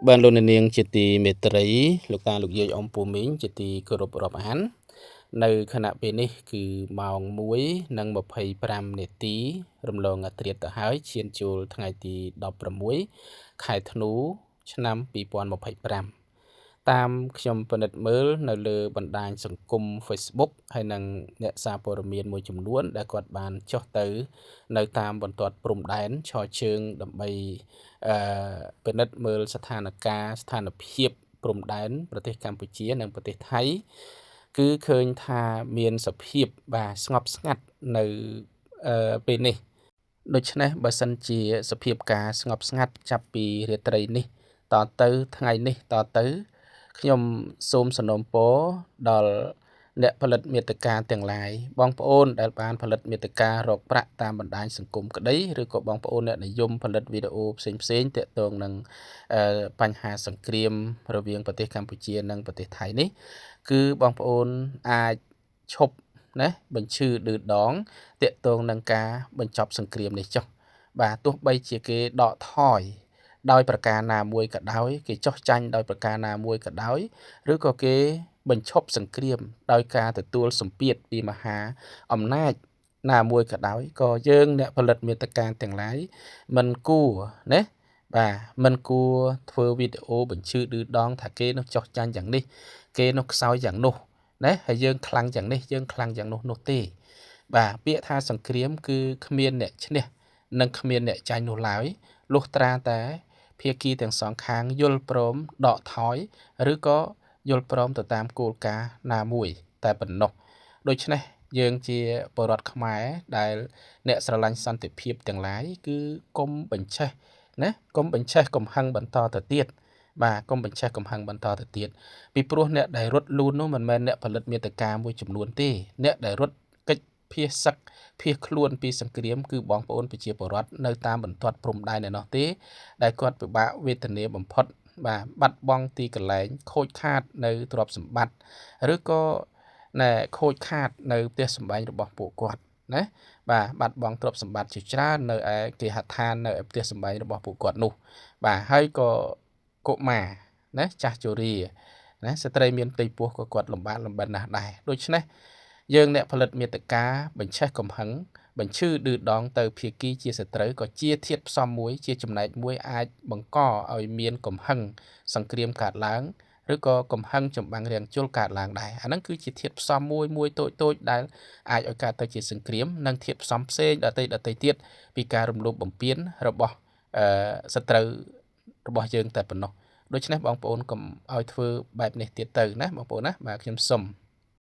បានលោកអ្នកនាងជាទីមេត្រីលោកតាលោកយាយអ៊ំពូមីងជាទីគោរពរាប់អាននៅខណៈពេលនេះគឺម៉ោង1:25នាទីរំលងអាត្រៀតទៅហើយឈានចូលថ្ងៃទី16ខែធ្នូឆ្នាំ2025តាមខ្ញុំពិនិត្យមើលនៅលើបណ្ដាញសង្គម Facebook ហើយនិងអ្នកសារព័ត៌មានមួយចំនួនដែលគាត់បានចុះទៅនៅតាមបន្ទាត់ព្រំដែនឈរជើងដើម្បីពិនិត្យមើលស្ថានភាពស្ថានភាពព្រំដែនប្រទេសកម្ពុជានិងប្រទេសថៃគឺឃើញថាមានសភាពបាទស្ងប់ស្ងាត់នៅពេលនេះដូច្នេះបើសិនជាសភាពការស្ងប់ស្ងាត់ចាប់ពីរាត្រីនេះតទៅថ្ងៃនេះតទៅខ្ញុំសូមសំណូមពរដល់អ្នកផលិតមាតិកាទាំងឡាយបងប្អូនដែលបានផលិតមាតិការកប្រាក់តាមបណ្ដាញសង្គមក្តីឬក៏បងប្អូនអ្នកនិយមផលិតវីដេអូផ្សេងផ្សេងទាក់ទងនឹងបញ្ហាសង្គ្រាមរវាងប្រទេសកម្ពុជានិងប្រទេសថៃនេះគឺបងប្អូនអាចឈប់ណាបញ្ឈឺឌឺដងទាក់ទងនឹងការបញ្ចប់សង្គ្រាមនេះចុះបាទទោះបីជាគេដកថយដោយប្រការណាមួយក៏ដោយគេចោះចាញ់ដោយប្រការណាមួយក៏ដោយឬក៏គេបញ្ឈប់សង្គ្រាមដោយការទទួលសម្ពាធពីមហាអំណាចណាមួយក៏ដោយក៏យើងអ្នកផលិតមាតិកាទាំងឡាយមិនគួរណាបាទមិនគួរធ្វើវីដេអូបញ្ឈឺឌឺដងថាគេនោះចោះចាញ់យ៉ាងនេះគេនោះខ្សោយយ៉ាងនោះណាហើយយើងខ្លាំងយ៉ាងនេះយើងខ្លាំងយ៉ាងនោះនោះទេបាទពាក្យថាសង្គ្រាមគឺគ្មានអ្នកឈ្នះនិងគ្មានអ្នកចាញ់នោះឡើយលុះត្រាតែភាគីទាំងសងខាងយល់ព្រមដកថយឬក៏យល់ព្រមទៅតាមគោលការណ៍ណាមួយតែប៉ុណ្ណោះដូច្នេះយើងជាពលរដ្ឋខ្មែរដែលអ្នកស្រឡាញ់សន្តិភាពទាំងឡាយគឺកុំបញ្ឆេះណាកុំបញ្ឆេះកំហឹងបន្តទៅទៀតបាទកុំបញ្ឆេះកំហឹងបន្តទៅទៀតពីព្រោះអ្នកដែលរត់លូននោះមិនមែនអ្នកផលិតមាតិកាមួយចំនួនទេអ្នកដែលរត់គេចភៀសសឹកភៀសខ្លួនពីសង្គ្រាមគឺបងប្អូនប្រជាពលរដ្ឋនៅតាមបន្ទាត់ព្រំដែនឯណោះទេដែលគាត់ពិបាកវេទនាបំផុតបាទបាត់បង់ទីកន្លែងខូចខាតនៅទ្រព្យសម្បត្តិឬក៏ណែខូចខាតនៅផ្ទះសម្បែងរបស់ពួកគាត់ណាបាទបាត់បង់ទ្រព្យសម្បត្តិជាច្រើននៅឯគេហដ្ឋាននៅឯផ្ទះសម្បែងរបស់ពួកគាត់នោះបាទហើយក៏កុមារណាចាស់ជរាណាស្ត្រីមានផ្ទៃពោះក៏គាត់លំបាកលំបិនណាស់ដែរដូច្នេះយើងអ្នកផលិតមាតិកាបញ្ឆេះកំហឹងបញ្ឈឺឌឺដងទៅភាគីជាសត្រូវក៏ជាធាតុផ្សំមួយជាចំណែកមួយអាចបង្កឲ្យមានកំហឹងសង្គ្រាមកើតឡើងឬក៏កំហឹងចម្បាំងរាំងជលកើតឡើងដែរអាហ្នឹងគឺជាធាតុផ្សំមួយមួយតូចតូចដែលអាចឲ្យកើតទៅជាសង្គ្រាមនិងធាតុផ្សំផ្សេងដទៃដទៃទៀតពីការរំលោភបំពានរបស់សត្រូវរបស់យើងតែប៉ុណ្ណោះដូច្នេះបងប្អូនកុំឲ្យធ្វើបែបនេះទៀតទៅណាបងប្អូនណាបាទខ្ញុំសុំ